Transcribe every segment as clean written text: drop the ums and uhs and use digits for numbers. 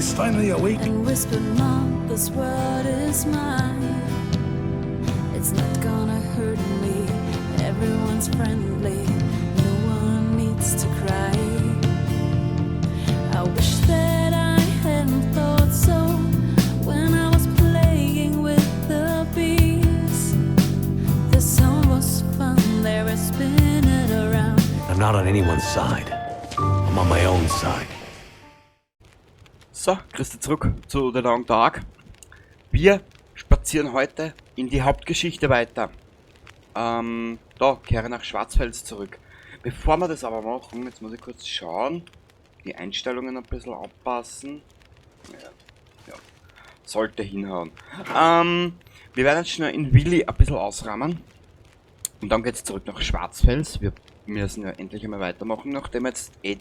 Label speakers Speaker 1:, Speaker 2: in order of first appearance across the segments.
Speaker 1: He's finally awake.
Speaker 2: And whispered, Mom, this world is mine. It's not gonna hurt me. Everyone's friendly. No one needs to cry. I wish that I hadn't thought so when I was playing with the bees. The sun was fun, they were spinning around.
Speaker 3: I'm not on anyone's side. I'm on my own side.
Speaker 4: So, grüß dich zurück zu The Long Dark. Wir spazieren heute in die Hauptgeschichte weiter. Da, kehre nach Schwarzfels zurück. Bevor wir das aber machen, jetzt muss ich kurz schauen, die Einstellungen ein bisschen anpassen. Ja, ja, sollte hinhauen. Wir werden jetzt schnell in Willi ein bisschen ausrahmen. Und dann geht's zurück nach Schwarzfels. Wir müssen ja endlich einmal weitermachen, nachdem wir jetzt eh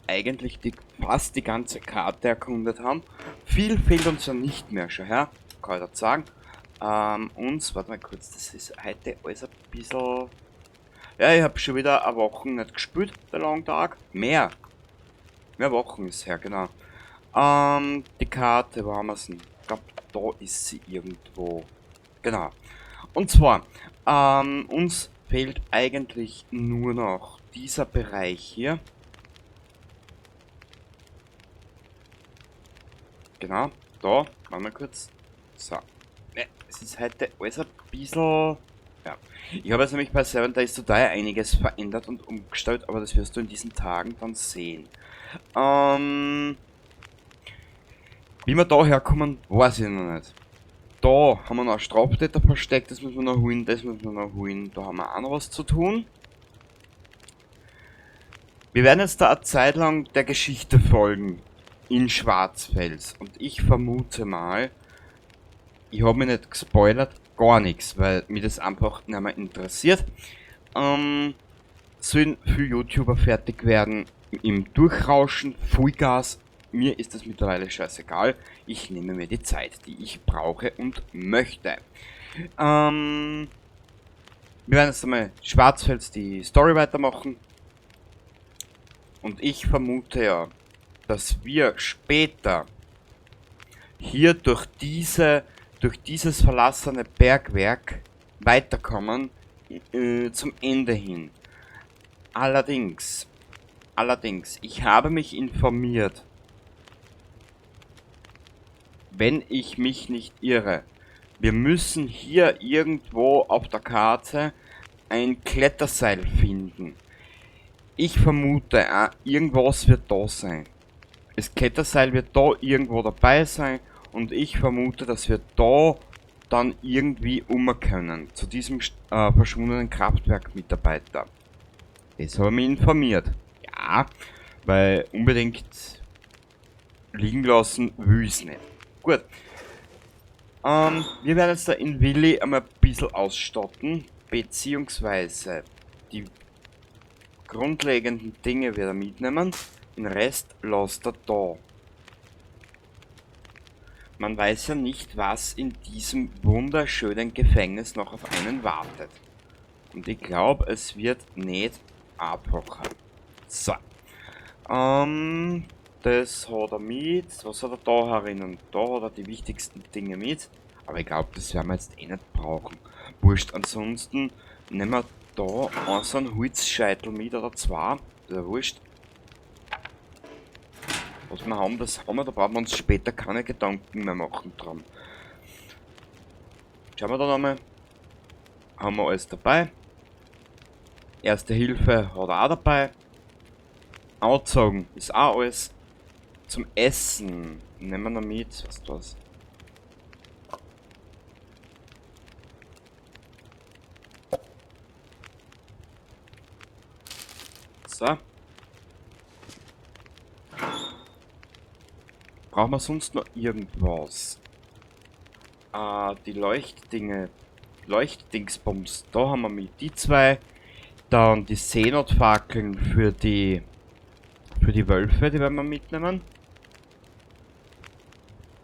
Speaker 4: eigentlich fast die ganze Karte erkundet haben. Viel fehlt uns ja nicht mehr, schon her, kann ich dazu sagen. Uns, warte mal kurz, das ist heute alles ein bisschen... Ja, ich hab schon wieder eine Woche nicht gespielt, der Long Dark. Mehr. Mehr Wochen ist her, genau. Die Karte, wo haben wir's denn? Ich glaub, da ist sie irgendwo. Genau. Und zwar, uns fehlt eigentlich nur noch dieser Bereich hier. Genau, da, warte mal kurz. So. Ne, es ist heute alles ein bisschen... Ja. Ich habe jetzt nämlich bei 7 Days to Die einiges verändert und umgestellt, aber das wirst du in diesen Tagen dann sehen. Wie wir da herkommen, weiß ich noch nicht. Da haben wir noch einen Straftäter versteckt, das müssen wir noch holen, das müssen wir noch holen. Da haben wir auch noch was zu tun. Wir werden jetzt da eine Zeit lang der Geschichte folgen. In Schwarzfels. Und ich vermute mal, ich hab mich nicht gespoilert, gar nichts, weil mich das einfach nicht mehr interessiert. Sollen viele YouTuber fertig werden im Durchrauschen, Vollgas. Mir ist das mittlerweile scheißegal. Ich nehme mir die Zeit, die ich brauche und möchte. Wir werden jetzt einmal Schwarzfels die Story weitermachen. Und ich vermute ja, dass wir später hier durch dieses verlassene Bergwerk weiterkommen zum Ende hin. Allerdings, ich habe mich informiert, wenn ich mich nicht irre, wir müssen hier irgendwo auf der Karte ein Kletterseil finden. Ich vermute, irgendwas wird da sein. Das Kletterseil wird da irgendwo dabei sein und ich vermute, dass wir da dann irgendwie um können. Zu diesem verschwundenen Kraftwerkmitarbeiter. Das habe ich mich informiert. Ja, weil unbedingt liegen lassen will ich's nicht. Gut. Wir werden jetzt da in Willi einmal ein bisschen ausstatten, beziehungsweise die grundlegenden Dinge wieder mitnehmen. Den Rest lasst er da. Man weiß ja nicht, was in diesem wunderschönen Gefängnis noch auf einen wartet. Und ich glaub, es wird nicht einfacher. So. Das hat er mit. Was hat er da herinnen? Da hat er die wichtigsten Dinge mit. Aber ich glaub, das werden wir jetzt eh nicht brauchen. Wurscht, ansonsten nehmen wir da auch so einen Holzscheitel mit oder zwei. Das ist ja wurscht. Was wir haben, das haben wir, da brauchen wir uns später keine Gedanken mehr machen dran. Schauen wir da nochmal. Haben wir alles dabei. Erste Hilfe hat er auch dabei. Anzogen ist auch alles. Zum Essen nehmen wir noch mit. Was ist das? So. Brauchen wir sonst noch irgendwas? Die Leuchtdinge. Leuchtdingsbums. Da haben wir mit die zwei. Dann die Seenotfackeln für die Wölfe, die werden wir mitnehmen.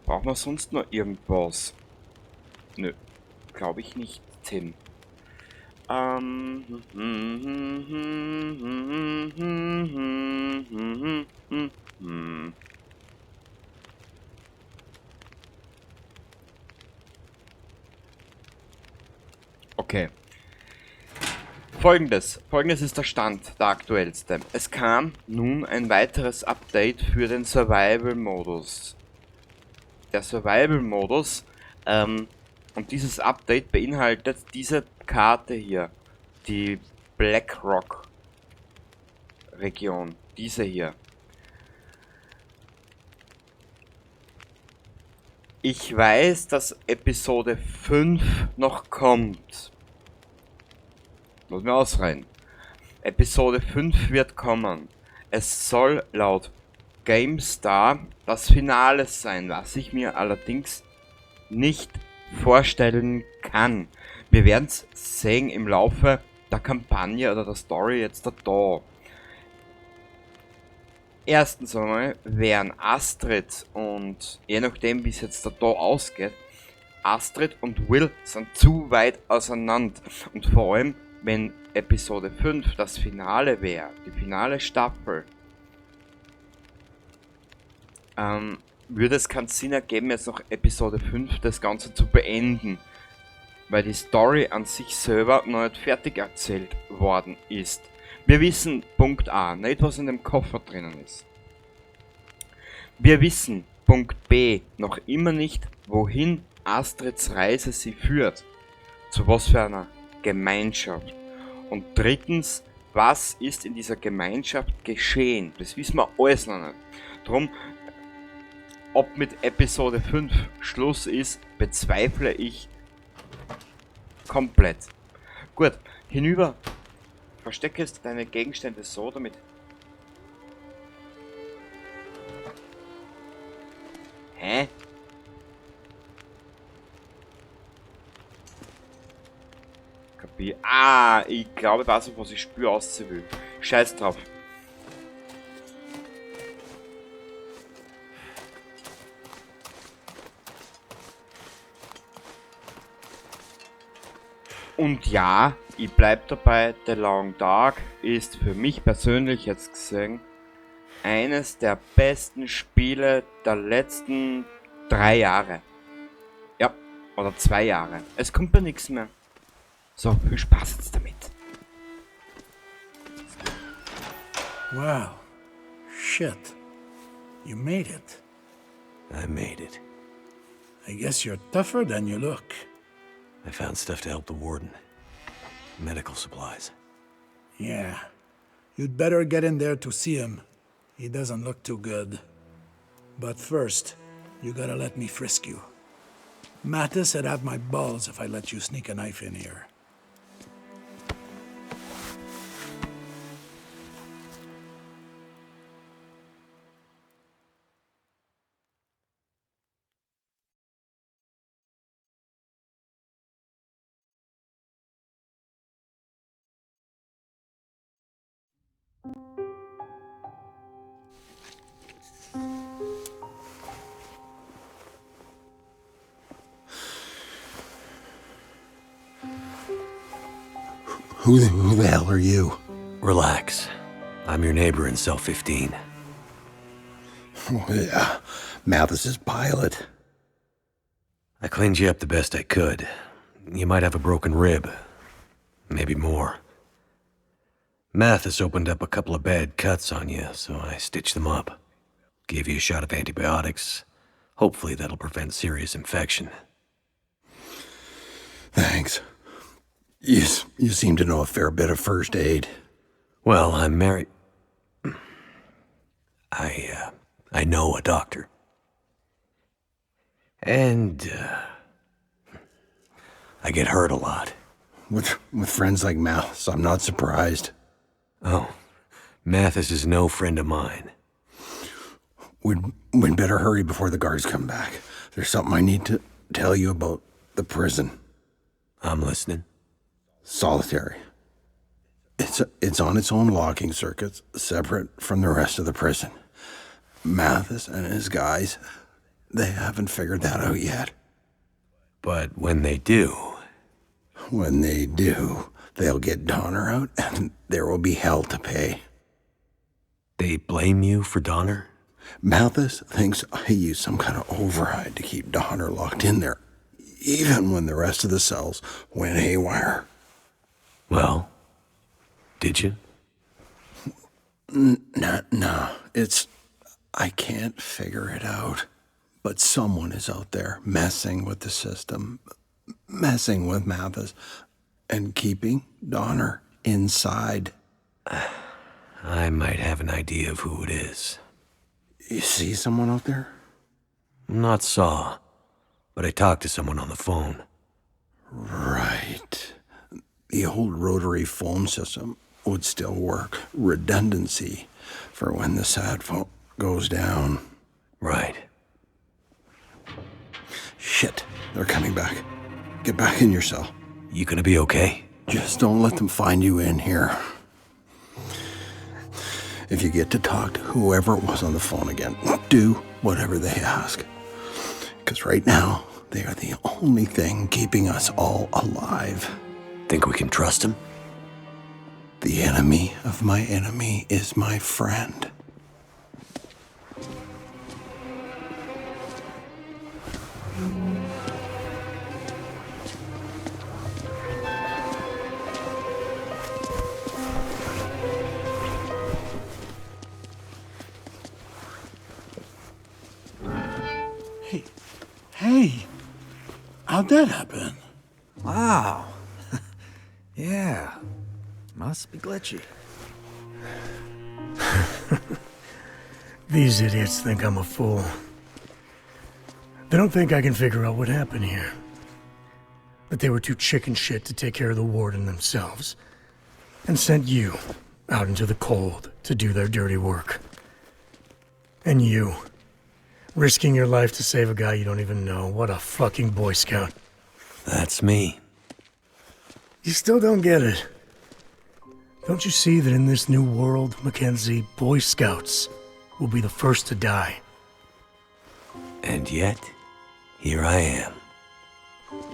Speaker 4: Brauchen wir sonst noch irgendwas? Nö, glaub ich nicht, Tim. Okay. Folgendes ist der Stand, der aktuellste. Es kam nun ein weiteres Update für den Survival-Modus. Der Survival-Modus, und dieses Update beinhaltet diese Karte hier, die Blackrock-Region, diese hier. Ich weiß, dass Episode 5 noch kommt. Muss mir ausreihen. Episode 5 wird kommen. Es soll laut GameStar das Finale sein, was ich mir allerdings nicht vorstellen kann. Wir werden's sehen im Laufe der Kampagne oder der Story jetzt da. Erstens einmal wären Astrid und, je nachdem wie es jetzt da ausgeht, Astrid und Will sind zu weit auseinander. Und vor allem, wenn Episode 5 das Finale wäre, die finale Staffel, würde es keinen Sinn ergeben, jetzt noch Episode 5 das Ganze zu beenden, weil die Story an sich selber noch nicht fertig erzählt worden ist. Wir wissen Punkt A, nicht was in dem Koffer drinnen ist. Wir wissen Punkt B noch immer nicht, wohin Astrids Reise sie führt, zu was für einer Gemeinschaft. Und drittens, was ist in dieser Gemeinschaft geschehen? Das wissen wir alles noch nicht. Drum, ob mit Episode 5 Schluss ist, bezweifle ich komplett. Gut, hinüber. Verstecke deine Gegenstände so, damit... Hä? Kapier. Ah, ich glaube, ich weiß, was ich spür ausziehen will. Scheiß drauf. Und ja, ich bleib dabei, The Long Dark ist für mich persönlich jetzt gesehen eines der besten Spiele der letzten 3 Jahre. Ja, oder 2 Jahre. Es kommt mir nichts mehr. So, viel Spaß jetzt damit.
Speaker 1: Wow. Shit. You made it.
Speaker 3: I made it.
Speaker 1: I guess you're tougher than you look.
Speaker 3: I found stuff to help the warden. Medical supplies.
Speaker 1: Yeah. You'd better get in there to see him. He doesn't look too good. But first, you got to let me frisk you. Mathis would have my balls if I let you sneak a knife in here.
Speaker 5: Who the hell are you?
Speaker 3: Relax. I'm your neighbor in cell 15.
Speaker 5: Oh, yeah. Mathis's pilot.
Speaker 3: I cleaned you up the best I could. You might have a broken rib. Maybe more. Mathis opened up a couple of bad cuts on you, so I stitched them up. Gave you a shot of antibiotics. Hopefully that'll prevent serious infection.
Speaker 5: Thanks. You seem to know a fair bit of first aid.
Speaker 3: Well, I'm married. I know a doctor. And, I get hurt a lot.
Speaker 5: With friends like Mathis, I'm not surprised.
Speaker 3: Oh, Mathis is no friend of mine.
Speaker 5: We'd better hurry before the guards come back. There's something I need to tell you about the prison.
Speaker 3: I'm listening.
Speaker 5: Solitary. It's on its own locking circuits, separate from the rest of the prison. Mathis and his guys, they haven't figured that out yet.
Speaker 3: But when they do...
Speaker 5: When they do, they'll get Donner out and there will be hell to pay.
Speaker 3: They blame you for Donner?
Speaker 5: Mathis thinks I used some kind of override to keep Donner locked in there. Even when the rest of the cells went haywire.
Speaker 3: Well, did you?
Speaker 5: Nah, it's. I can't figure it out. But someone is out there messing with the system, messing with Mathis, and keeping Donner inside.
Speaker 3: I might have an idea of who it is.
Speaker 5: You see someone out there?
Speaker 3: Not saw, but I talked to someone on the phone.
Speaker 5: Right. The old rotary phone system would still work. Redundancy for when the sat phone goes down.
Speaker 3: Right.
Speaker 5: Shit, they're coming back. Get back in your cell.
Speaker 3: You gonna be okay?
Speaker 5: Just don't let them find you in here. If you get to talk to whoever it was on the phone again, do whatever they ask. Because right now, they are the only thing keeping us all alive.
Speaker 3: Think we can trust him?
Speaker 5: The enemy of my enemy is my friend.
Speaker 1: Hey, hey, how'd that happen?
Speaker 6: Wow. Yeah. Must be glitchy.
Speaker 7: These idiots think I'm a fool. They don't think I can figure out what happened here. That they were too chicken shit to take care of the warden themselves. And sent you out into the cold to do their dirty work. And you, risking your life to save a guy you don't even know. What a fucking Boy Scout.
Speaker 3: That's me.
Speaker 7: You still don't get it. Don't you see that in this new world, Mackenzie, Boy Scouts will be the first to die?
Speaker 3: And yet, here I am.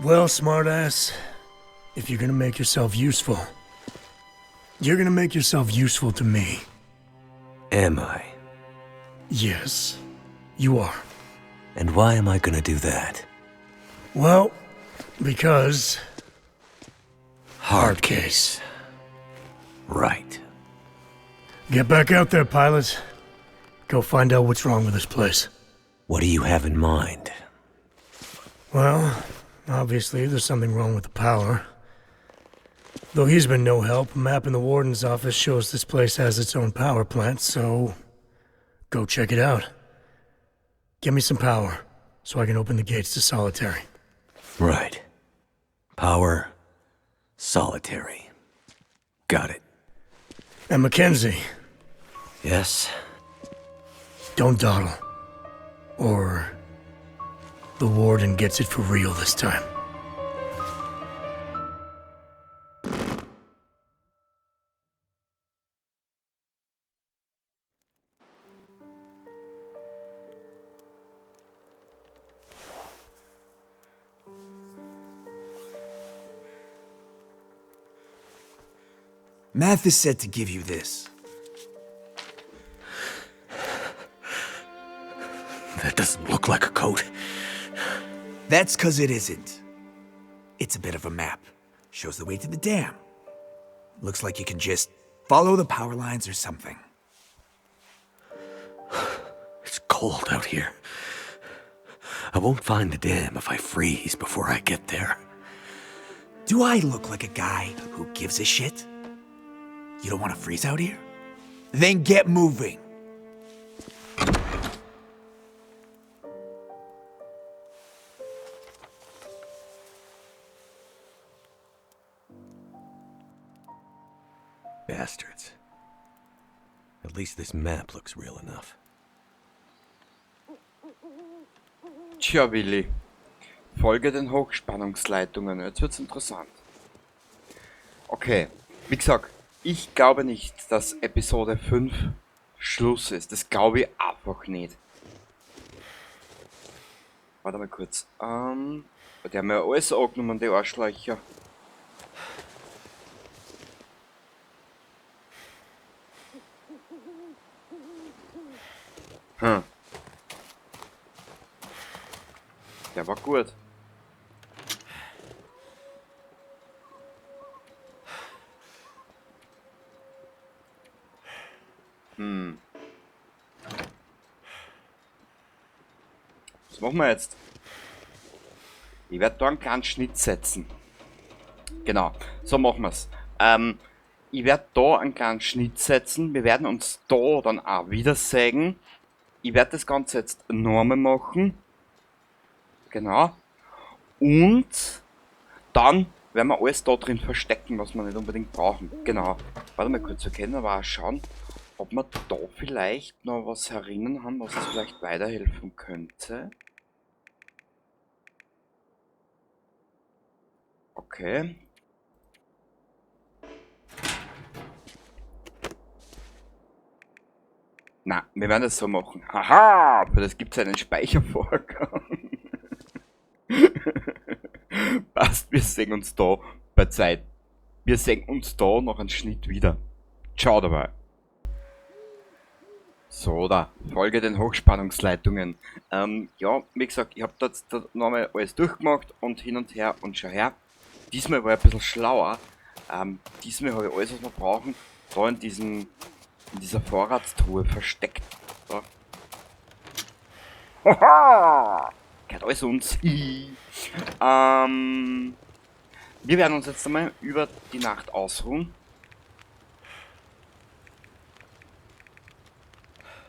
Speaker 7: Well, smartass, if you're gonna make yourself useful, you're gonna make yourself useful to me.
Speaker 3: Am I?
Speaker 7: Yes, you are.
Speaker 3: And why am I gonna do that?
Speaker 7: Well, because.
Speaker 3: Hard case. Right.
Speaker 7: Get back out there, pilot. Go find out what's wrong with this place.
Speaker 3: What do you have in mind?
Speaker 7: Well, obviously there's something wrong with the power. Though he's been no help, a map in the warden's office shows this place has its own power plant, so go check it out. Give me some power so I can open the gates to solitary.
Speaker 3: Right. Power, solitary. Got it.
Speaker 7: And Mackenzie,
Speaker 3: Yes?
Speaker 7: don't dawdle. Or the warden gets it for real this time.
Speaker 6: Mathis said to give you this.
Speaker 3: That doesn't look like a coat.
Speaker 6: That's 'cause it isn't. It's a bit of a map. Shows the way to the dam. Looks like you can just follow the power lines or something.
Speaker 3: It's cold out here. I won't find the dam if I freeze before I get there.
Speaker 6: Do I look like a guy who gives a shit? You don't want to freeze out here? Then get moving.
Speaker 3: Bastards. At least this map looks real enough.
Speaker 4: Tja, Willi. Folge den Hochspannungsleitungen. Jetzt wird's interessant. Okay, wie gesagt, ich glaube nicht, dass Episode 5 Schluss ist. Das glaube ich einfach nicht. Warte mal kurz. Die haben ja alles angenommen, die Arschlöcher. Der war gut. Hm. Was machen wir jetzt? Ich werde da einen kleinen Schnitt setzen. Genau, so machen wir's. Ich werde da einen kleinen Schnitt setzen. Wir werden uns da dann auch wiedersehen. Ich werde das Ganze jetzt nochmal machen. Genau. Und dann werden wir alles da drin verstecken, was wir nicht unbedingt brauchen. Genau. Warte mal kurz, wir können aber auch schauen, ob wir da vielleicht noch was herinnen haben, was uns vielleicht weiterhelfen könnte. Okay. Na, wir werden das so machen. Haha, für das gibt's einen Speichervorgang. Passt, wir sehen uns da bei Zeit. Wir sehen uns da noch einen Schnitt wieder. Ciao dabei. So, da, folge den Hochspannungsleitungen. Ja, wie gesagt, ich hab da jetzt nochmal alles durchgemacht und hin und her und schau her. Diesmal war ich ein bisschen schlauer. Diesmal habe ich alles, was wir brauchen, da in dieser Vorratstruhe versteckt. So. Hoho! Gehört alles uns. Wir werden uns jetzt einmal über die Nacht ausruhen.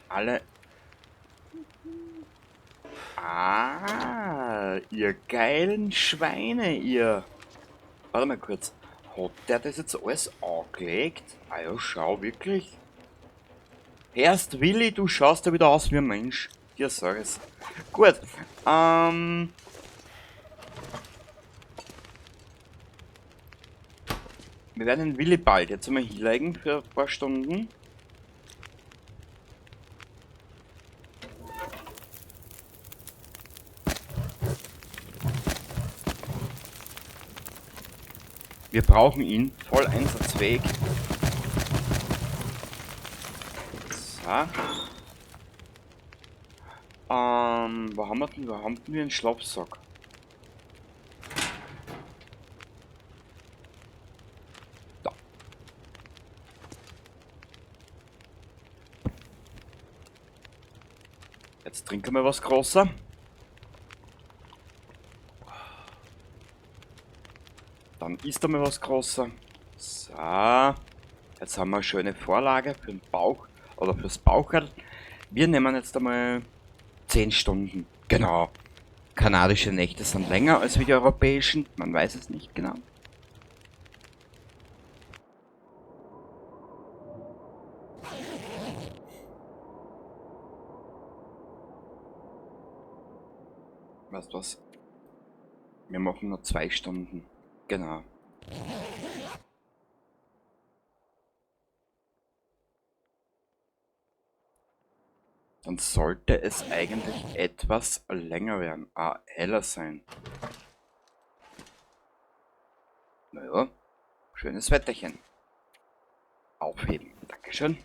Speaker 4: Alle. Ah, ihr geilen Schweine, ihr. Warte mal kurz. Hat der das jetzt alles angelegt? Ah ja, schau, wirklich. Erst Willi, du schaust ja wieder aus wie ein Mensch. Dir sag ich's. Gut. Wir werden den Willi bald jetzt einmal hinlegen für ein paar Stunden. Wir brauchen ihn voll einsatzfähig. So. Wo haben wir denn? Wo haben denn wir einen Schlafsack? Da. Jetzt trinken wir was größer. Dann isst er mal was größer. So. Jetzt haben wir eine schöne Vorlage für den Bauch oder fürs Baucherl. Wir nehmen jetzt einmal 10 Stunden. Genau. Kanadische Nächte sind länger als wie die europäischen. Man weiß es nicht genau. Weißt du was? Wir machen nur 2 Stunden. Genau. Dann sollte es eigentlich etwas länger werden. Ah, heller sein. Naja, schönes Wetterchen. Aufheben. Dankeschön.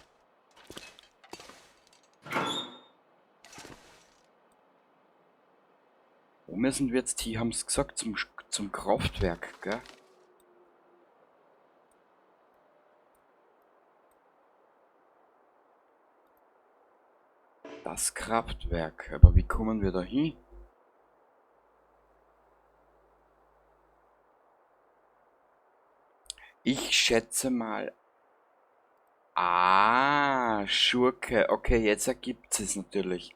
Speaker 4: Wo müssen wir jetzt hier, haben's gesagt, zum Kraftwerk, gell? Das Kraftwerk, aber wie kommen wir da hin? Ich schätze mal... Ah, Schurke. Okay, jetzt ergibt es natürlich.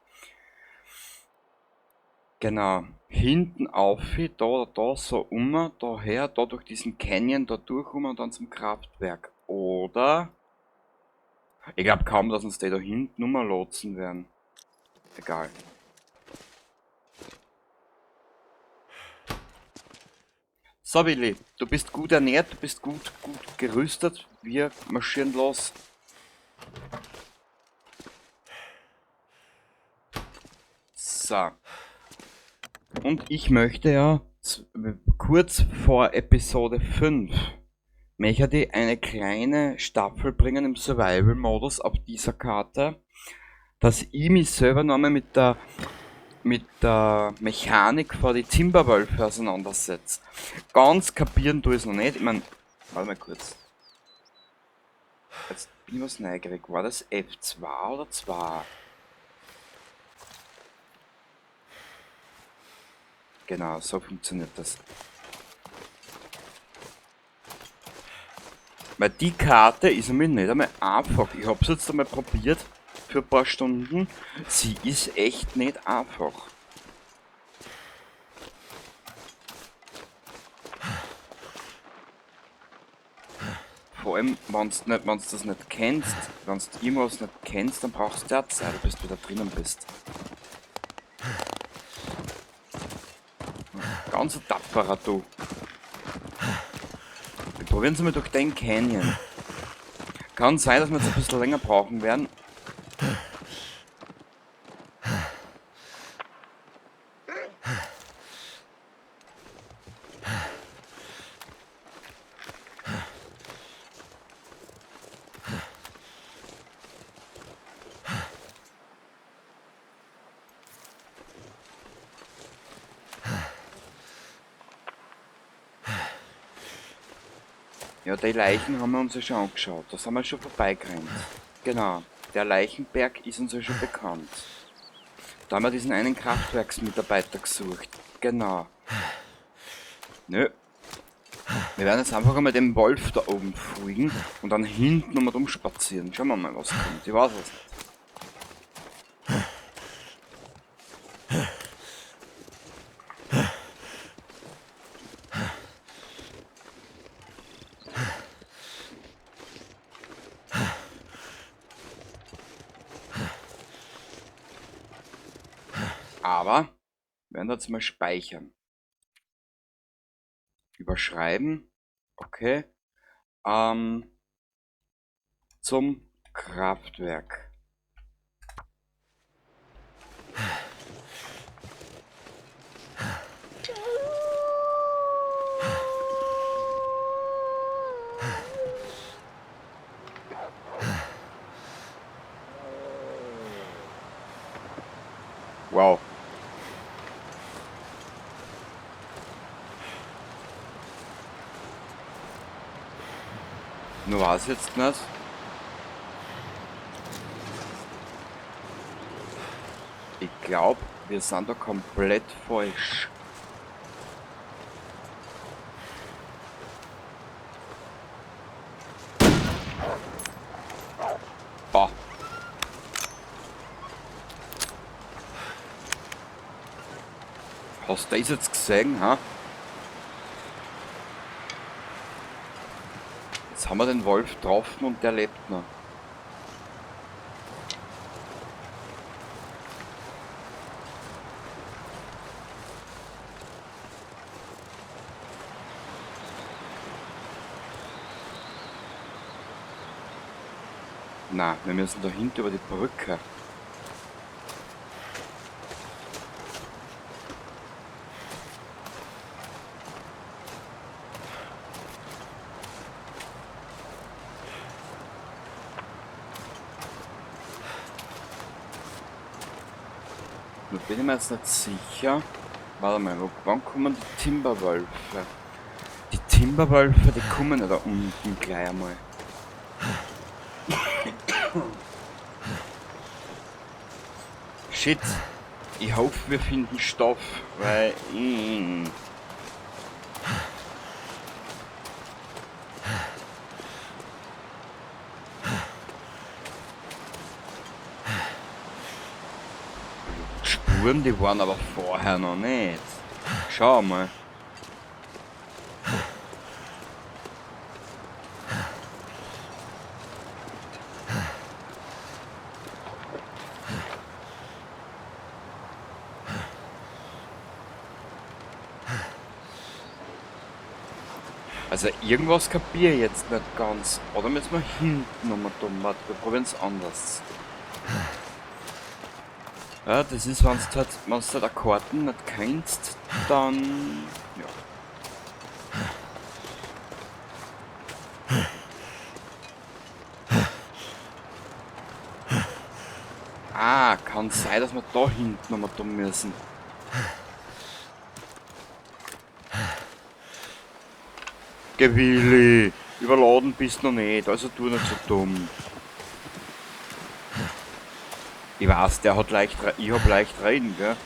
Speaker 4: Genau. Hinten auf, da, da, so um, daher, da durch diesen Canyon, da durch um und dann zum Kraftwerk. Oder? Ich glaub kaum, dass uns die da hinten umlotsen werden. Egal. So, Willi, du bist gut ernährt, du bist gut gerüstet. Wir marschieren los. So. Und ich möchte ja kurz vor Episode 5 möchte ich eine kleine Staffel bringen im Survival-Modus auf dieser Karte, dass ich mich selber nochmal mit der Mechanik vor die Timberwölfe auseinandersetze. Ganz kapieren tue ich es noch nicht. Ich mein, warte mal kurz. Jetzt Bin was neugierig. War das F2 oder 2? Genau, so funktioniert das. Weil die Karte ist nämlich nicht einmal einfach. Ich hab's jetzt einmal probiert für ein paar Stunden. Sie ist echt nicht einfach. Vor allem, wenn du das nicht kennst, wenn du irgendwas nicht kennst, dann brauchst du ja Zeit, bis du wieder drinnen bist. Ganz ein tapferer du. Wir probieren es mal durch den Canyon. Kann sein, dass wir jetzt ein bisschen länger brauchen werden. Ja, die Leichen haben wir uns ja schon angeschaut. Da sind wir schon vorbeigerannt. Genau, der Leichenberg ist uns ja schon bekannt. Da haben wir diesen einen Kraftwerksmitarbeiter gesucht. Genau. Nö. Wir werden jetzt einfach einmal dem Wolf da oben folgen und dann hinten nochmal rumspazieren. Schauen wir mal, was kommt. Ich weiß es nicht. Aber wir werden jetzt mal speichern. Überschreiben. Okay. Zum Kraftwerk. Wow. Nur weiß ich jetzt nicht. Ich glaub, wir sind da komplett falsch. Boah. Hast du das jetzt gesehen, ha? Jetzt haben wir den Wolf getroffen und der lebt noch. Na, wir müssen da hinten über die Brücke. Da bin ich mir jetzt nicht sicher. Warte mal, wann kommen die Timberwölfe? Die Timberwölfe, die kommen ja da unten gleich einmal. Shit. Ich hoffe, wir finden Stoff, weil... Spuren, die waren aber vorher noch nicht. Schau mal. Also irgendwas kapiere ich jetzt nicht ganz. Oder müssen wir hinten nochmal dumm? Warte, wir probieren es anders. Ja, das ist, wenn du halt eine Karten nicht kennst, dann... ja. Ah, kann sein, dass wir da hinten nochmal dumm müssen. Gewilli, überladen bist du noch nicht, also tu nicht so dumm. Ich weiß, der hat leicht, ich hab leicht reden, gell?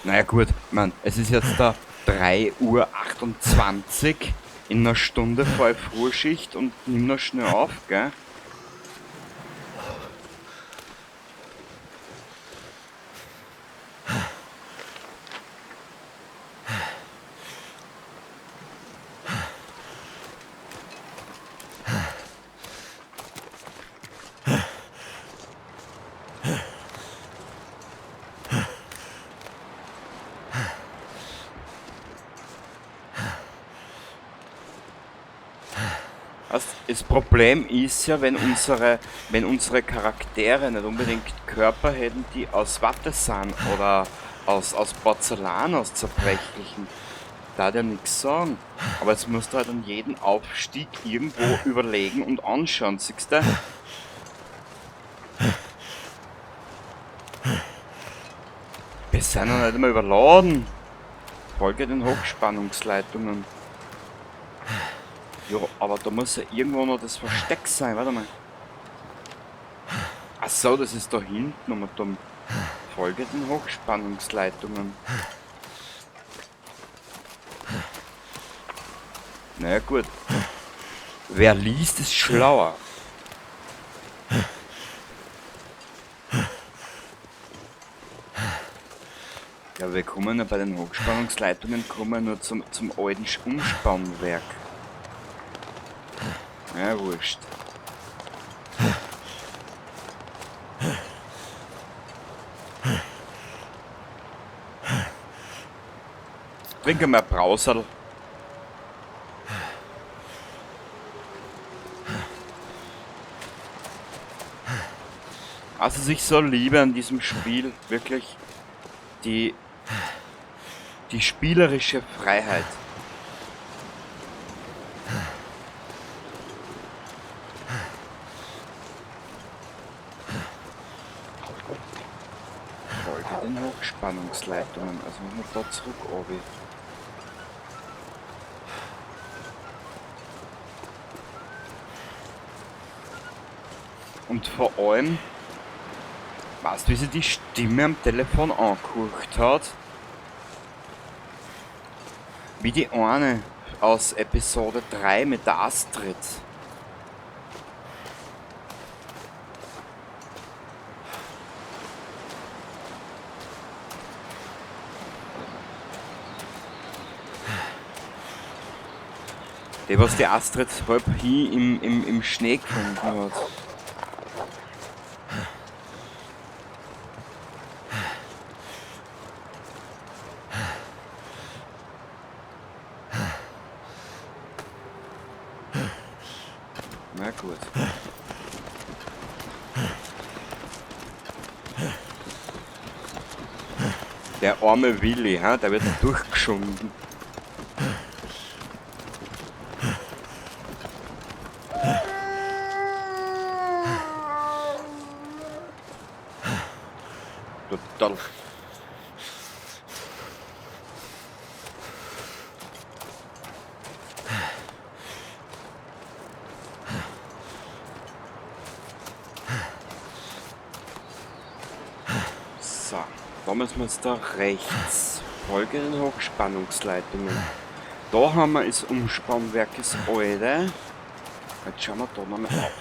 Speaker 4: Naja gut, ich mein, es ist jetzt da 3:28 Uhr, in einer Stunde vor Frühschicht und nimm noch schnell auf, gell? Das Problem ist ja, wenn unsere Charaktere nicht unbedingt Körper hätten, die aus Watte sind oder aus Porzellan, aus zerbrechlichen, da hat ja nix sagen. Aber jetzt musst du halt an jeden Aufstieg irgendwo überlegen und anschauen, siehst du? Wir sind noch nicht einmal überladen. Folge den Hochspannungsleitungen. Ja, aber da muss ja irgendwo noch das Versteck sein, warte mal. Ach so, das ist da hinten und da folge den Hochspannungsleitungen. Naja gut. Wer liest, ist schlauer. Ja, wir kommen ja bei den Hochspannungsleitungen kommen nur zum alten Umspannwerk. Ja, wurscht. Trinke mal Brauserl. Also ich so liebe an diesem Spiel wirklich die spielerische Freiheit. Folge den Hochspannungsleitungen, also müssen wir da zurück, Obi. Und vor allem, weißt du, wie sie die Stimme am Telefon angehört hat? Wie die eine aus Episode 3 mit der Astrid. Die, was die Astrid halb hin im Schnee gefunden hat. Na gut. Der arme Willi, ha, der wird durchgeschunden. Total. So, da müssen wir jetzt da rechts. Folge den Hochspannungsleitungen. Da haben wir das Umspannwerk, das alte. Jetzt schauen wir da nochmal auf.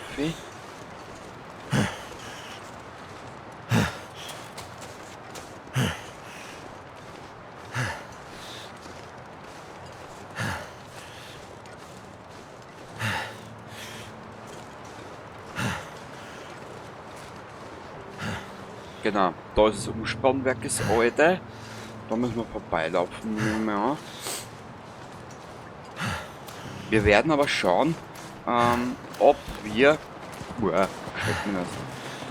Speaker 4: Genau, da ist das Umspannwerk, das alte. Da müssen wir vorbeilaufen, nehmen wir an. Wir werden aber schauen, ob wir... Uah, schreckt mich nicht.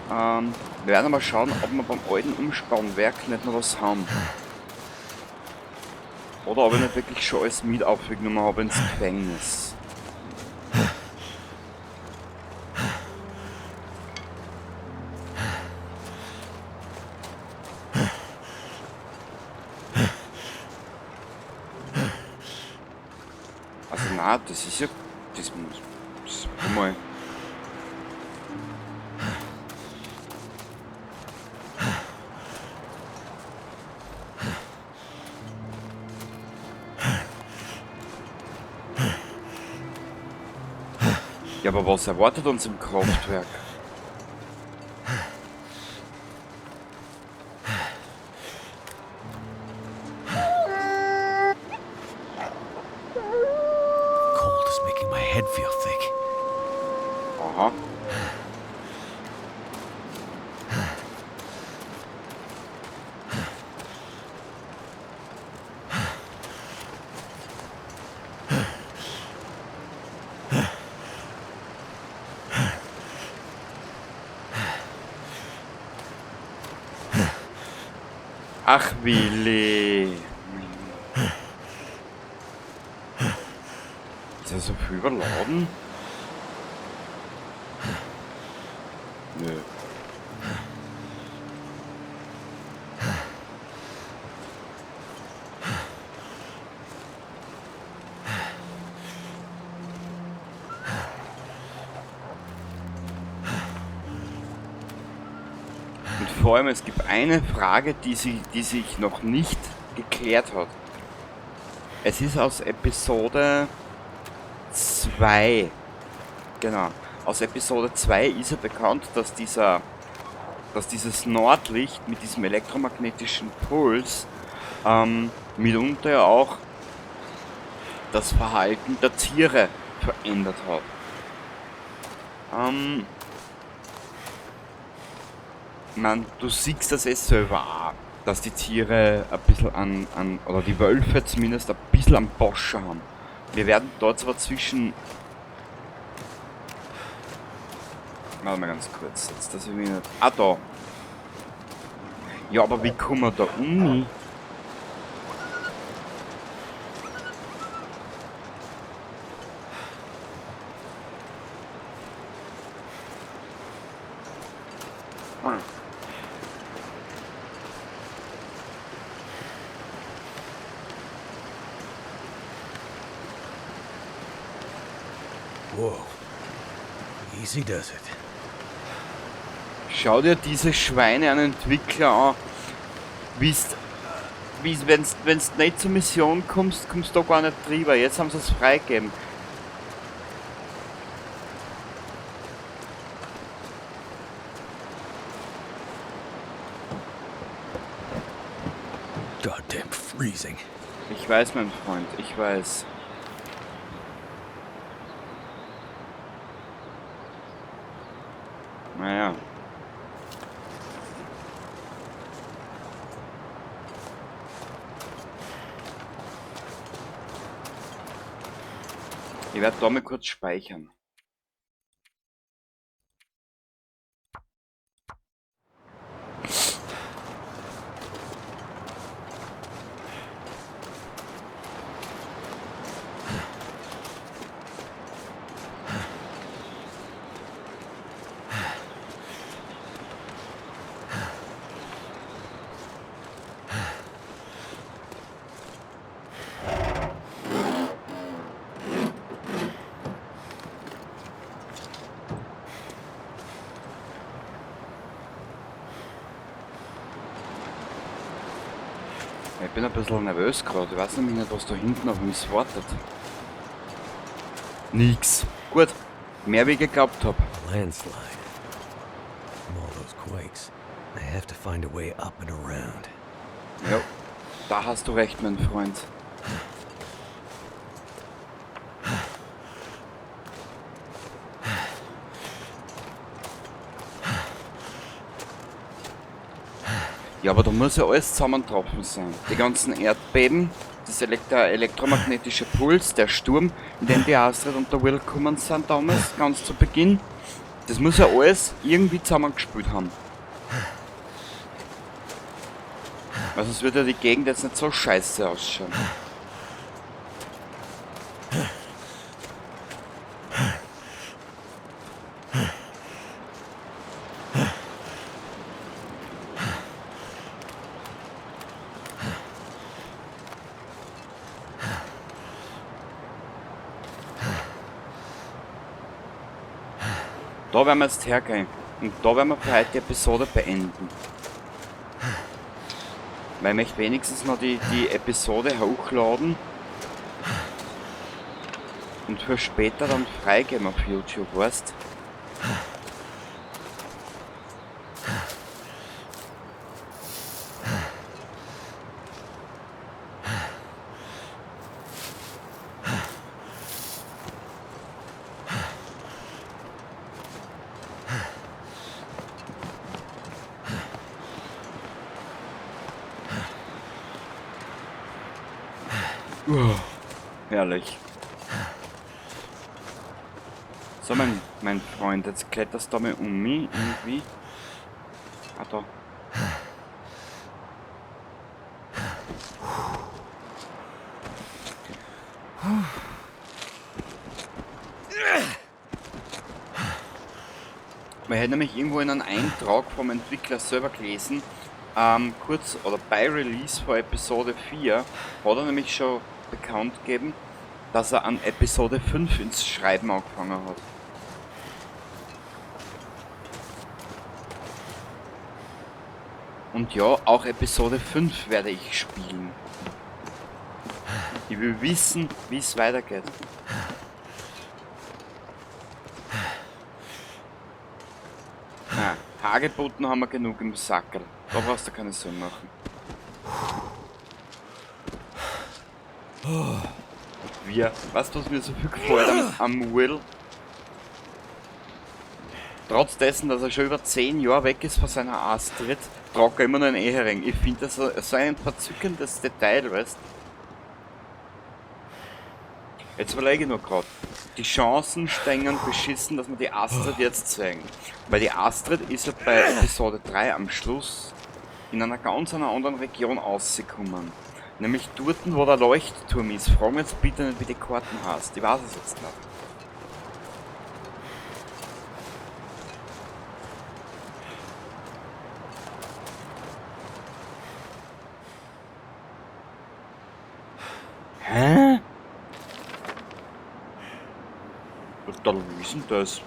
Speaker 4: Wir werden aber schauen, ob wir beim alten Umspannwerk nicht noch was haben. Oder ob ich nicht wirklich schon alles mit aufgenommen habe ins Gefängnis. Also nein, das ist ja... Das muss... Das, mal. Ja, aber was erwartet uns im Kraftwerk?
Speaker 3: Cold is making my head feel thick.
Speaker 4: Aha. Ach, Willi. Ist er so viel überladen? Nö. Und vor allem, es gibt eine Frage, die sich noch nicht geklärt hat. Es ist aus Episode 2. Genau. Aus Episode 2 ist ja bekannt, dass dieses Nordlicht mit diesem elektromagnetischen Puls mitunter ja auch das Verhalten der Tiere verändert hat. Du siehst das eh selber auch, dass die Tiere ein bisschen an, an, oder die Wölfe zumindest ein bisschen am Boscher haben. Wir werden dort zwar zwischen... Warte mal ganz kurz, jetzt, dass ich mich nicht... Ah, da! Ja, aber wie kommen wir da um?
Speaker 3: Whoa. Easy does it.
Speaker 4: Schau dir diese Schweine an Entwickler an. Wenn's nicht zur Mission kommst, kommst du da gar nicht drüber. Jetzt haben sie es freigegeben.
Speaker 3: Goddamn freezing.
Speaker 4: Ich weiß, mein Freund, ich weiß. Naja. Ich werde da mal kurz speichern. Ich bin ein bisschen nervös gerade. Ich weiß nämlich nicht, was da hinten auf mich wartet. Nix. Gut. Mehr wie ich geglaubt hab.
Speaker 3: A landslide. From all those quakes. I have to find a way up and around.
Speaker 4: Ja, da hast du recht, mein Freund. Ja, aber da muss ja alles zusammentroffen sein. Die ganzen Erdbeben, das elektromagnetische Puls, der Sturm, in dem die Astrid und der Will gekommen sind damals, ganz zu Beginn. Das muss ja alles irgendwie zusammengespielt haben. Weil sonst wird ja die Gegend jetzt nicht so scheiße ausschauen. Da werden wir jetzt hergehen. Und da werden wir für heute die Episode beenden. Weil ich möchte wenigstens noch die Episode hochladen. Und für später dann freigeben auf YouTube, weißt? Herrlich. So, mein Freund, jetzt kletterst du mal um mich irgendwie. Ah, da. Man hätte nämlich irgendwo in einem Eintrag vom Entwickler selber gelesen, kurz oder bei Release vor Episode 4 hat er nämlich schon bekannt gegeben, dass er an Episode 5 ins Schreiben angefangen hat. Und ja, auch Episode 5 werde ich spielen. Ich will wissen, wie es weitergeht. Ah, Hagebutten haben wir genug im Sackerl. Da brauchst du keine Sorgen machen. Wir, weißt du, was mir so viel gefällt am Will? Trotz dessen, dass er schon über 10 Jahre weg ist von seiner Astrid, tragt er immer noch einen Ehering. Ich finde das so ein verzückendes Detail, weißt du? Jetzt überlege ich noch grad. Die Chancen stehen beschissen, dass wir die Astrid jetzt sehen. Weil die Astrid ist ja bei Episode 3 am Schluss in einer ganz einer anderen Region rausgekommen. Nämlich dort, wo der Leuchtturm ist. Frag mich jetzt bitte nicht, wie die Karten heißt. Ich weiß es jetzt nicht. Hä? Wie ist denn das?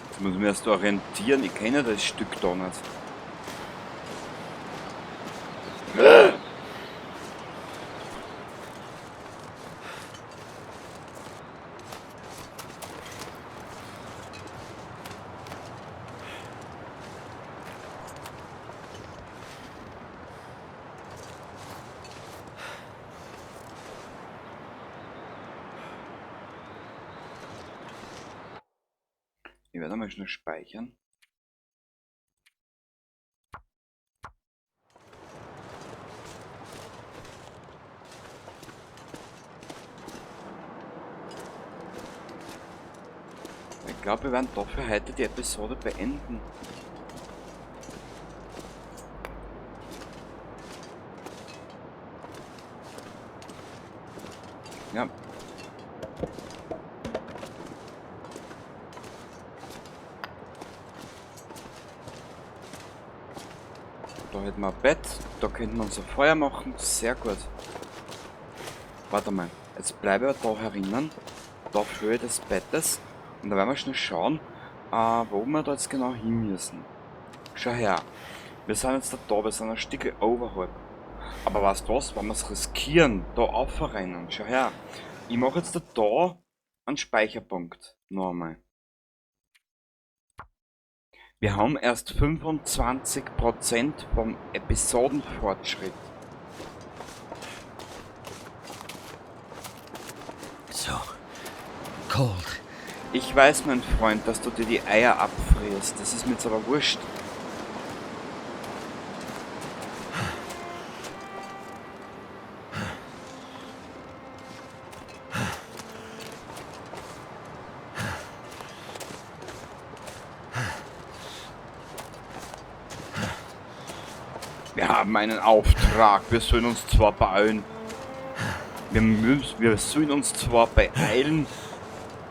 Speaker 4: Jetzt muss ich mich erst orientieren, ich kenne das Stück da nicht. Ich werde mal schnell speichern. Ich glaube, wir werden dafür heute die Episode beenden. Ja. Da hätten wir ein Bett, da könnten wir unser Feuer machen, sehr gut. Warte mal, jetzt bleibe ich da herinnen, da auf Höhe des Bettes. Und da werden wir schnell schauen, wo wir da jetzt genau hin müssen. Schau her, wir sind jetzt da, wir sind ein Stück oberhalb. Aber weißt du was, wenn wir es riskieren, da aufrennen, schau her. Ich mache jetzt da einen Speicherpunkt, noch einmal. Wir haben erst 25% vom Episodenfortschritt.
Speaker 3: So cold.
Speaker 4: Ich weiß, mein Freund, dass du dir die Eier abfrierst. Das ist mir jetzt aber wurscht. Wir haben einen Auftrag. Wir sollen uns zwar beeilen. Wir sollen uns zwar beeilen,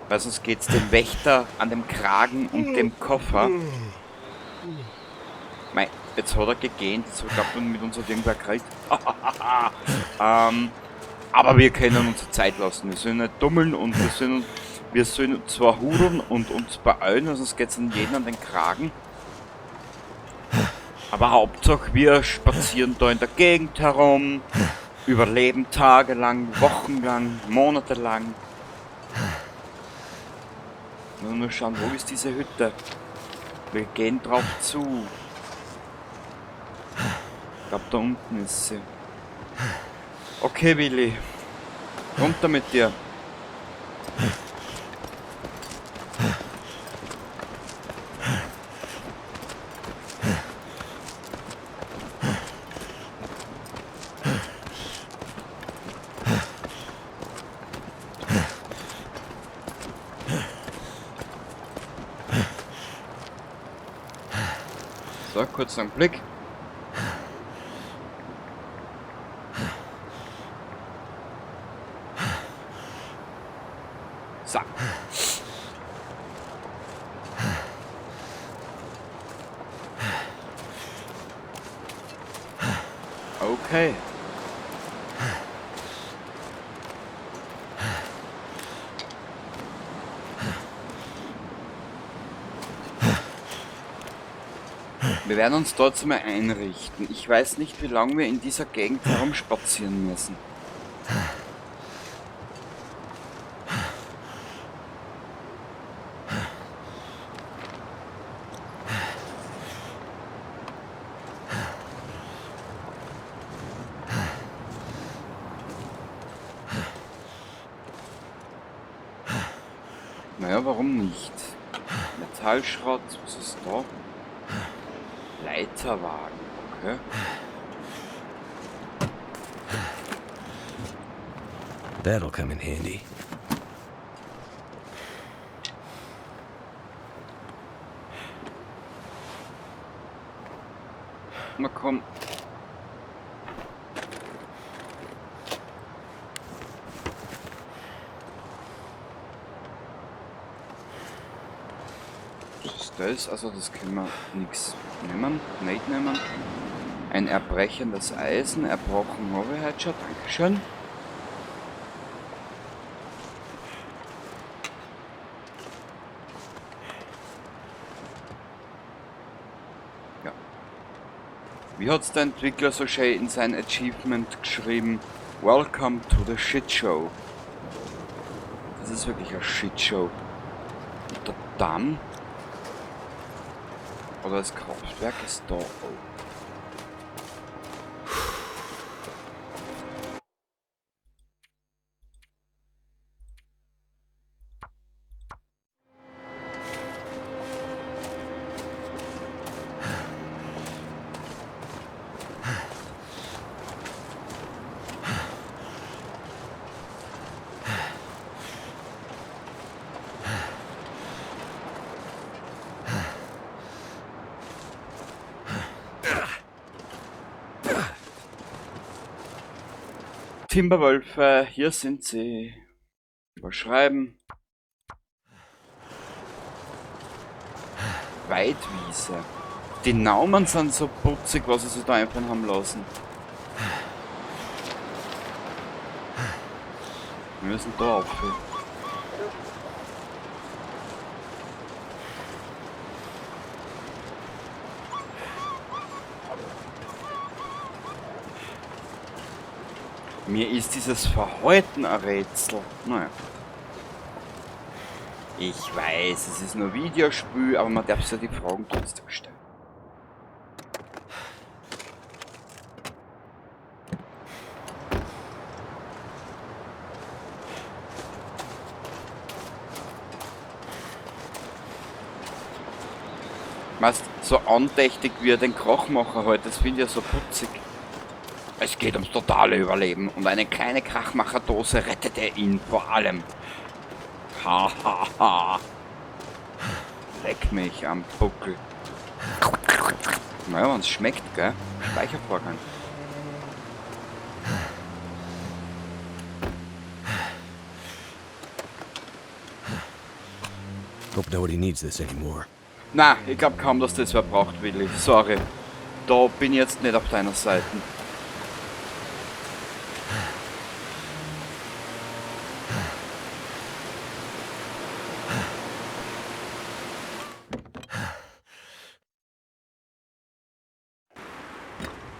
Speaker 4: weil sonst geht's dem Wächter an dem Kragen und dem Koffer. Mei, jetzt hat er gegähnt, jetzt glaubt man, mit uns hat irgendwer geredet. Aber wir können uns Zeit lassen. Wir sollen nicht dummeln und wir sollen zwar hudeln und uns beeilen, sonst geht's an jeden an den Kragen. Aber Hauptsache, wir spazieren da in der Gegend herum, überleben tagelang, wochenlang, monatelang. Nur schauen, wo ist diese Hütte? Wir gehen drauf zu. Ich glaub, da unten ist sie. Okay, Willi. Runter mit dir. So, kurz einen Blick. So. Okay. Wir werden uns dort mal einrichten. Ich weiß nicht, wie lange wir in dieser Gegend herumspazieren müssen. Naja, warum nicht? Metallschrott, was ist da? Leiterwagen, okay.
Speaker 3: That'll come in handy.
Speaker 4: Na komm. Was ist das? Also das können wir nix nehmen, nicht nehmen. Ein erbrechendes Eisen, erbrochen habe ich heute schon, Dankeschön. Ja. Wie hat's der Entwickler so schön in sein Achievement geschrieben? Welcome to the Shit Show. Das ist wirklich eine Shit Show. Und der Damm? Oder das Kraftwerk ist da. Oh. Timberwölfe, hier sind sie. Überschreiben. Weidwiese. Die Naumen sind so putzig, was sie sich da einfallen haben lassen. Wir müssen da aufhören. Mir ist dieses Verhalten ein Rätsel. Naja. Ich weiß, es ist nur Videospiel, aber man darf sich ja die Fragen trotzdem stellen. Weißt, so andächtig wie er den Krachmacher heute, das finde ich ja so putzig. Es geht ums totale Überleben und eine kleine Krachmacherdose rettete ihn vor allem. Ha ha ha. Leck mich am Buckel. Naja, wenn's schmeckt, gell? Speichervorgang.
Speaker 3: Hope nobody needs this anymore.
Speaker 4: Na, ich glaub kaum, dass das wer braucht, Willi. Sorry. Da bin ich jetzt nicht auf deiner Seite.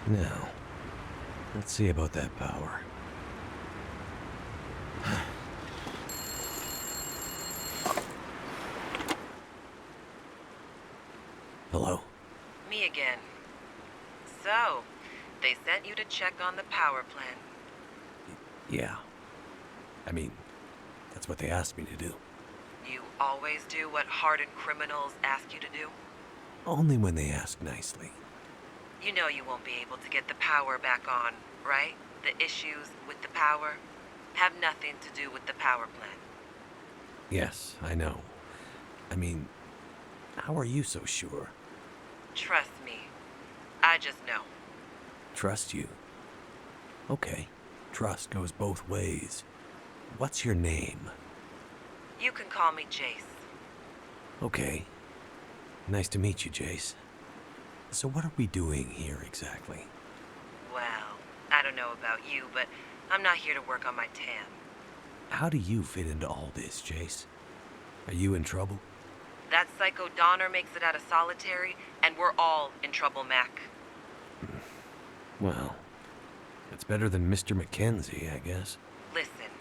Speaker 3: Now, let's see about that power. Hello?
Speaker 8: Me again. So, they sent you to check on the power plant.
Speaker 3: Yeah. I mean, that's what they asked me to do.
Speaker 8: You always do what hardened criminals ask you to do?
Speaker 3: Only when they ask nicely.
Speaker 8: You know you won't be able to get the power back on, right? The issues with the power have nothing to do with the power plant.
Speaker 3: Yes, I know. I mean, how are you so sure?
Speaker 8: Trust me. I just know.
Speaker 3: Trust you. Okay. Trust goes both ways. What's your name?
Speaker 8: You can call me Jace.
Speaker 3: Okay. Nice to meet you, Jace. So what are we doing here exactly?
Speaker 8: Well, I don't know about you, but I'm not here to work on my tan.
Speaker 3: How do you fit into all this, Jace? Are you in trouble?
Speaker 8: That psycho Donner makes it out of solitary, and we're all in trouble, Mac.
Speaker 3: Well, it's better than Mr. Mackenzie, I guess.
Speaker 8: Listen,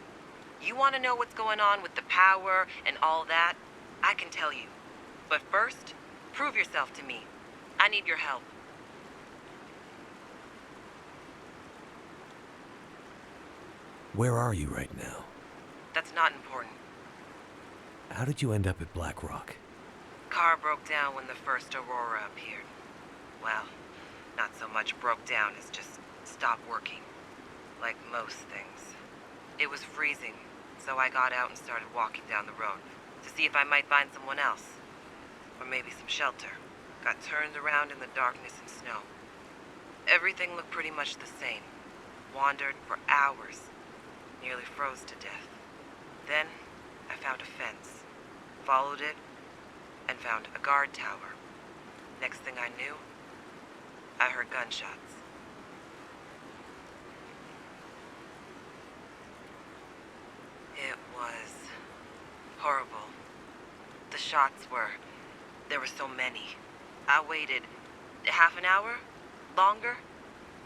Speaker 8: you want to know what's going on with the power and all that? I can tell you. But first, prove yourself to me. I need your help.
Speaker 3: Where are you right now?
Speaker 8: That's not important.
Speaker 3: How did you end up at Black Rock?
Speaker 8: Car broke down when the first Aurora appeared. Well, not so much broke down as just stopped working. Like most things. It was freezing, so I got out and started walking down the road to see if I might find someone else. Or maybe some shelter. Got turned around in the darkness and snow. Everything looked pretty much the same. Wandered for hours. Nearly froze to death. Then I found a fence. Followed it, and found a guard tower. Next thing I knew, I heard gunshots. It was horrible. The shots were... there were so many. I waited half an hour, longer,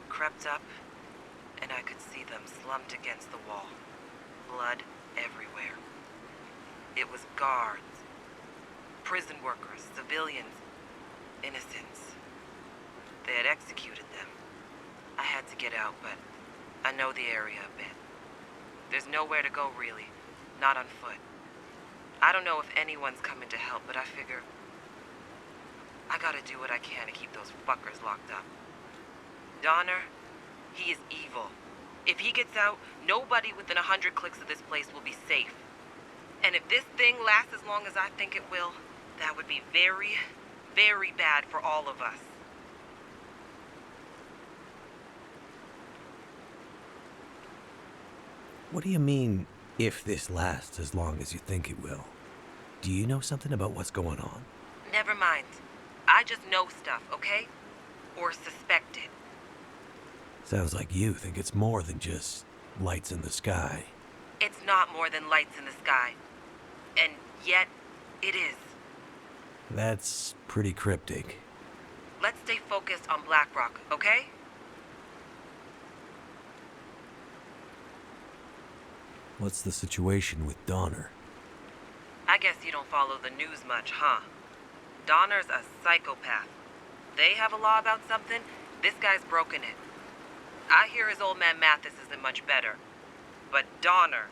Speaker 8: crept up, and I could see them slumped against the wall. Blood everywhere. It was guards, prison workers, civilians, innocents. They had executed them. I had to get out, but I know the area a bit. There's nowhere to go, really. Not on foot. I don't know if anyone's coming to help, but I figure I gotta do what I can to keep those fuckers locked up. Donner, he is evil. If he gets out, nobody within 100 clicks of this place will be safe. And if this thing lasts as long as I think it will, that would be very, very bad for all of us.
Speaker 3: What do you mean, if this lasts as long as you think it will? Do you know something about what's going on?
Speaker 8: Never mind. I just know stuff, okay? Or suspect it.
Speaker 3: Sounds like you think it's more than just lights in the sky.
Speaker 8: It's not more than lights in the sky. And yet, it is.
Speaker 3: That's pretty cryptic.
Speaker 8: Let's stay focused on Blackrock, okay?
Speaker 3: What's the situation with Donner?
Speaker 8: I guess you don't follow the news much, huh? Donner's a psychopath. They have a law about something, this guy's broken it. I hear his old man Mathis isn't much better. But Donner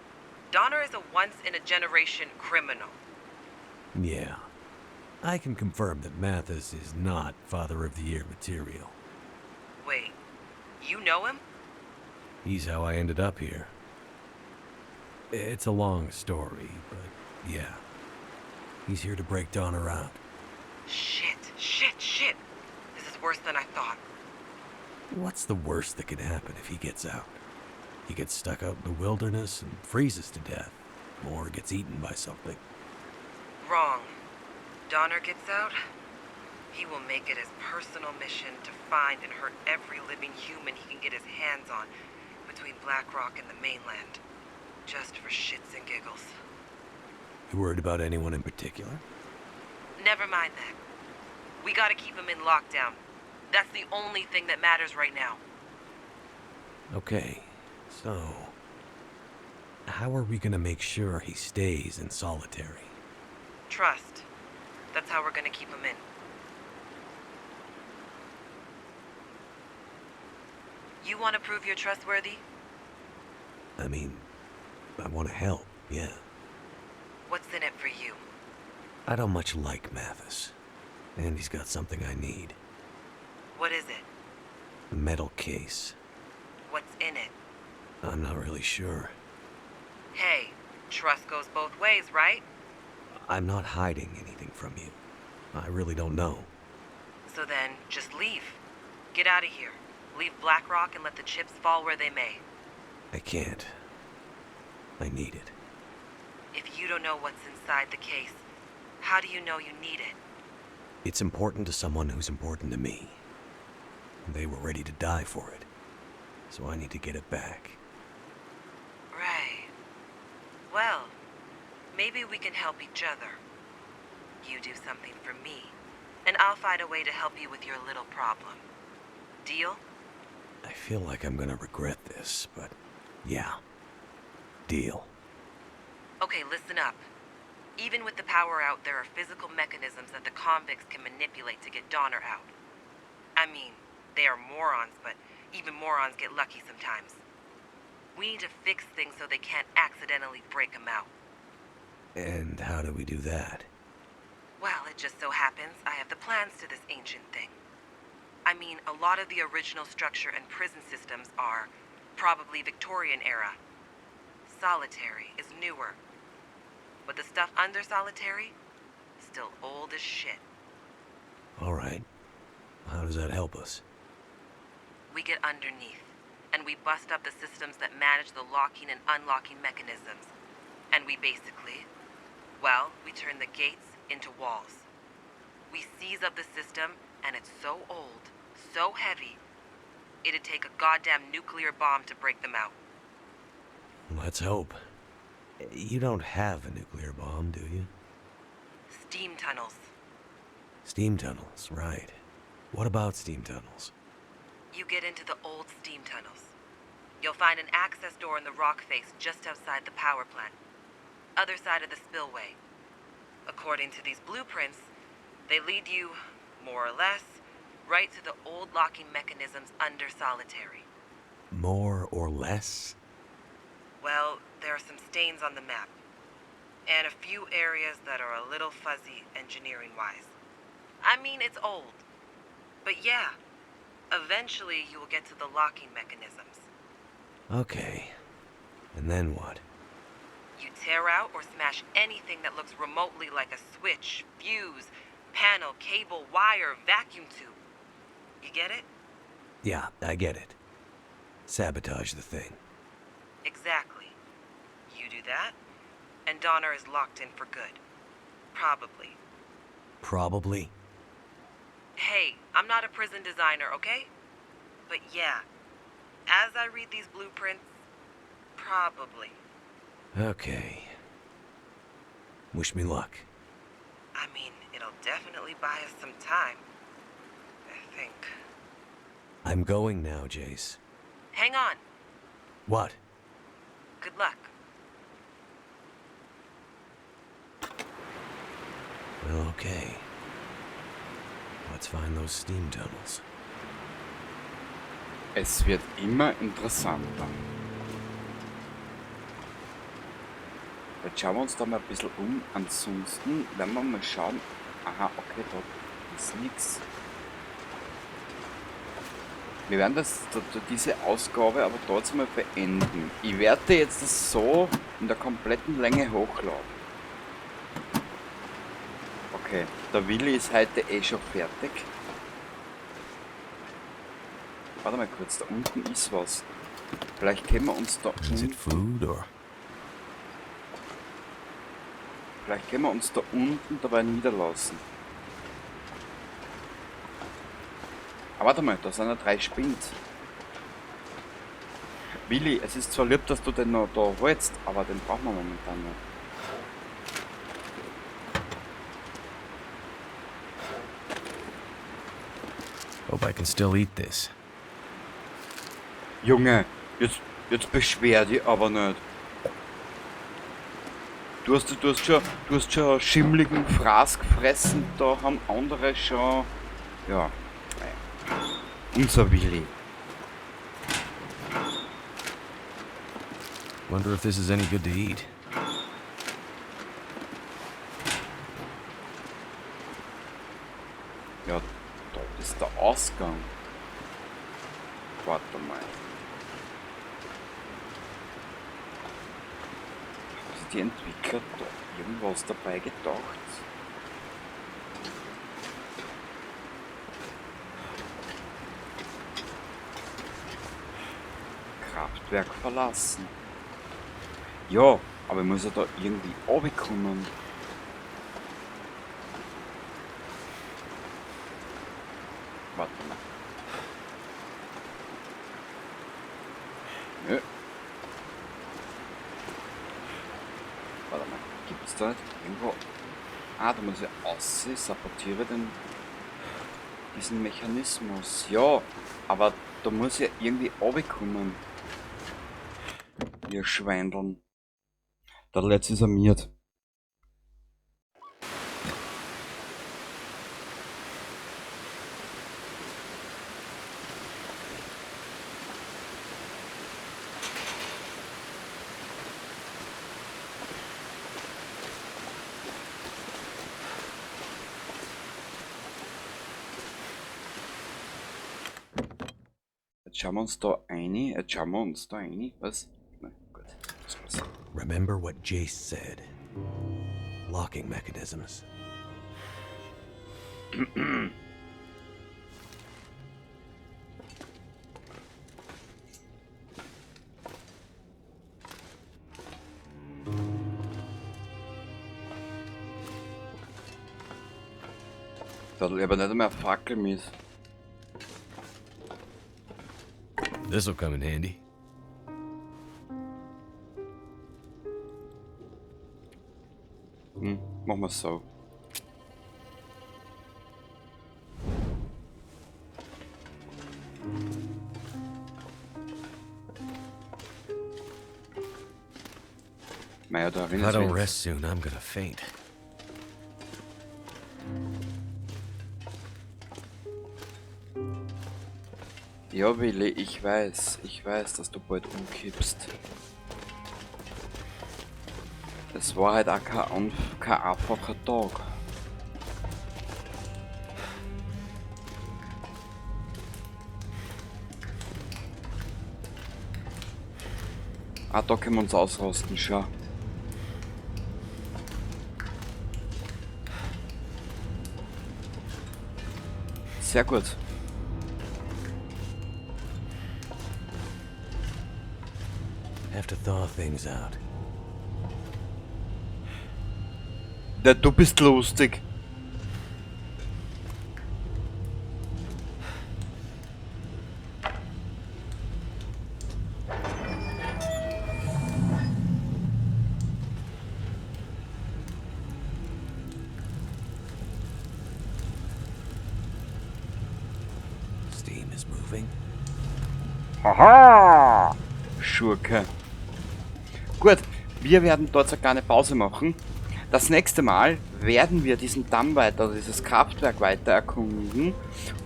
Speaker 8: is a once-in-a-generation criminal.
Speaker 3: Yeah. I can confirm that Mathis is not Father of the Year material.
Speaker 8: Wait, you know him?
Speaker 3: He's how I ended up here. It's a long story, but yeah. He's here to break Donner out.
Speaker 8: Shit, shit, shit. This is worse than I thought.
Speaker 3: What's the worst that could happen if he gets out? He gets stuck out in the wilderness and freezes to death, or gets eaten by something.
Speaker 8: Wrong. Donner gets out, He will make it his personal mission to find and hurt every living human he can get his hands on between Blackrock and the mainland. Just for shits and giggles.
Speaker 3: You worried about anyone in particular?
Speaker 8: Never mind that. We gotta keep him in lockdown. That's the only thing that matters right now.
Speaker 3: Okay, so. How are we gonna make sure he stays in solitary?
Speaker 8: Trust. That's how we're gonna keep him in. You wanna prove you're trustworthy?
Speaker 3: I mean, I want to help, yeah.
Speaker 8: What's in it for you?
Speaker 3: I don't much like Mathis. And he's got something I need.
Speaker 8: What is it?
Speaker 3: A metal case.
Speaker 8: What's in it?
Speaker 3: I'm not really sure.
Speaker 8: Hey, trust goes both ways, right?
Speaker 3: I'm not hiding anything from you. I really don't know.
Speaker 8: So then, just leave. Get out of here. Leave Blackrock and let the chips fall where they may.
Speaker 3: I can't. I need it.
Speaker 8: If you don't know what's inside the case, how do you know you need it?
Speaker 3: It's important to someone who's important to me. They were ready to die for it. So I need to get it back.
Speaker 8: Right. Well, maybe we can help each other. You do something for me, and I'll find a way to help you with your little problem. Deal?
Speaker 3: I feel like I'm gonna regret this, but yeah. Deal.
Speaker 8: Okay, listen up. Even with the power out, there are physical mechanisms that the convicts can manipulate to get Donner out. I mean, they are morons, but even morons get lucky sometimes. We need to fix things so they can't accidentally break 'em out.
Speaker 3: And how do we do that?
Speaker 8: Well, it just so happens I have the plans to this ancient thing. I mean, a lot of the original structure and prison systems are probably Victorian era. Solitary is newer. But the stuff under Solitary? Still old as shit.
Speaker 3: All right. How does that help us?
Speaker 8: We get underneath, and we bust up the systems that manage the locking and unlocking mechanisms. And we basically, well, we turn the gates into walls. We seize up the system, and it's so old, so heavy, it'd take a goddamn nuclear bomb to break them out.
Speaker 3: Let's hope. You don't have a nuclear bomb, do you?
Speaker 8: Steam tunnels.
Speaker 3: Steam tunnels, right. What about steam tunnels?
Speaker 8: You get into the old steam tunnels. You'll find an access door in the rock face just outside the power plant. Other side of the spillway. According to these blueprints, they lead you, more or less, right to the old locking mechanisms under Solitary.
Speaker 3: More or less?
Speaker 8: Well, there are some stains on the map. And a few areas that are a little fuzzy engineering wise. I mean, it's old. But yeah, eventually you will get to the locking mechanisms.
Speaker 3: Okay. And then what?
Speaker 8: You tear out or smash anything that looks remotely like a switch, fuse, panel, cable, wire, vacuum tube. You get it?
Speaker 3: Yeah, I get it. Sabotage the thing.
Speaker 8: Exactly. You do that, and Donner is locked in for good. Probably.
Speaker 3: Probably.
Speaker 8: Hey, I'm not a prison designer, okay? But yeah, as I read these blueprints, probably.
Speaker 3: Okay. Wish me luck.
Speaker 8: I mean, it'll definitely buy us some time. I think.
Speaker 3: I'm going now, Jace.
Speaker 8: Hang on.
Speaker 3: What?
Speaker 8: Good luck.
Speaker 3: Well, okay. Let's find those steam tunnels.
Speaker 4: Es wird immer interessanter. Jetzt schauen wir uns da mal ein bisschen um. Ansonsten werden wir mal schauen. Aha, okay, da ist nichts. Wir werden das, diese Ausgabe aber trotzdem mal beenden. Ich werde jetzt das so in der kompletten Länge hochladen. Okay, der Willi ist heute eh schon fertig. Warte mal kurz, da unten ist was. Vielleicht können wir uns da
Speaker 3: Is it
Speaker 4: unten,
Speaker 3: food or?
Speaker 4: vielleicht können wir uns da unten dabei niederlassen. Aber warte mal, da sind ja 3 Spins. Willi, es ist zwar lieb, dass du den noch da holst, aber den brauchen wir momentan noch.
Speaker 3: Hope I can still eat this.
Speaker 4: Junge, jetzt beschwer dich aber nicht. Du hast schon schimmligen Fraß gefressen, da haben andere schon... Ja, naja. Unser Willi.
Speaker 3: Wonder if this is any good to eat.
Speaker 4: Ja, da ist der Ausgang. Warte mal. Haben sich die Entwickler da irgendwas dabei gedacht? Kraftwerk verlassen. Ja, aber ich muss ja da irgendwie runterkommen. Warte mal. Nö. Warte mal, gibt's da nicht irgendwo... Ah, da muss ich aussehen, sabotiere diesen Mechanismus. Ja, aber da muss ich ja irgendwie runterkommen. Ihr Schweindeln. Der letzte ist amiert. Jetzt schauen wir uns da rein. Jetzt schauen wir uns da rein. Was? Na, gut. Das war's.
Speaker 3: Remember what Jace said. Locking mechanisms.
Speaker 4: Da hat aber nicht mehr Fackel mit.
Speaker 3: This'll come in handy.
Speaker 4: Machen wir so. Naja, da
Speaker 3: If I don't rest soon, I'm going to faint.
Speaker 4: Ja, Willi, ich weiß, dass du bald umkippst. Es war halt auch kein einfacher Tag. Ah, da können wir uns ausrosten, schau. Sehr gut.
Speaker 3: Have to thaw things out.
Speaker 4: Ja, du bist lustig.
Speaker 3: Steam is moving.
Speaker 4: Haha! Schurke. Gut, wir werden dort eine kleine Pause machen. Das nächste Mal werden wir diesen Damm weiter, also dieses Kraftwerk weiter erkunden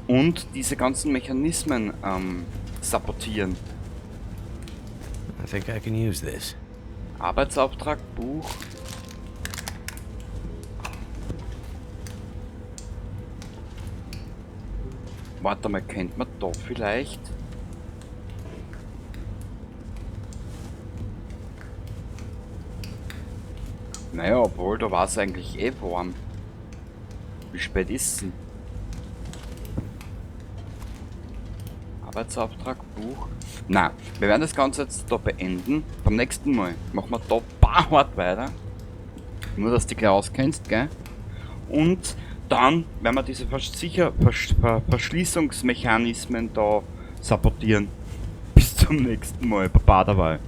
Speaker 4: und diese ganzen Mechanismen sabotieren.
Speaker 3: I think I can use this.
Speaker 4: Arbeitsauftrag, Buch. Warte mal, kennt man da vielleicht? Naja, obwohl, da war's eigentlich eh warm. Wie spät ist's denn? Arbeitsauftrag, Buch. Na, wir werden das Ganze jetzt da beenden. Beim nächsten Mal machen wir da ein paar hart weiter. Nur, dass du dich gleich auskennst, gell? Und dann werden wir diese Verschließungsmechanismen da sabotieren. Bis zum nächsten Mal. Baba dabei.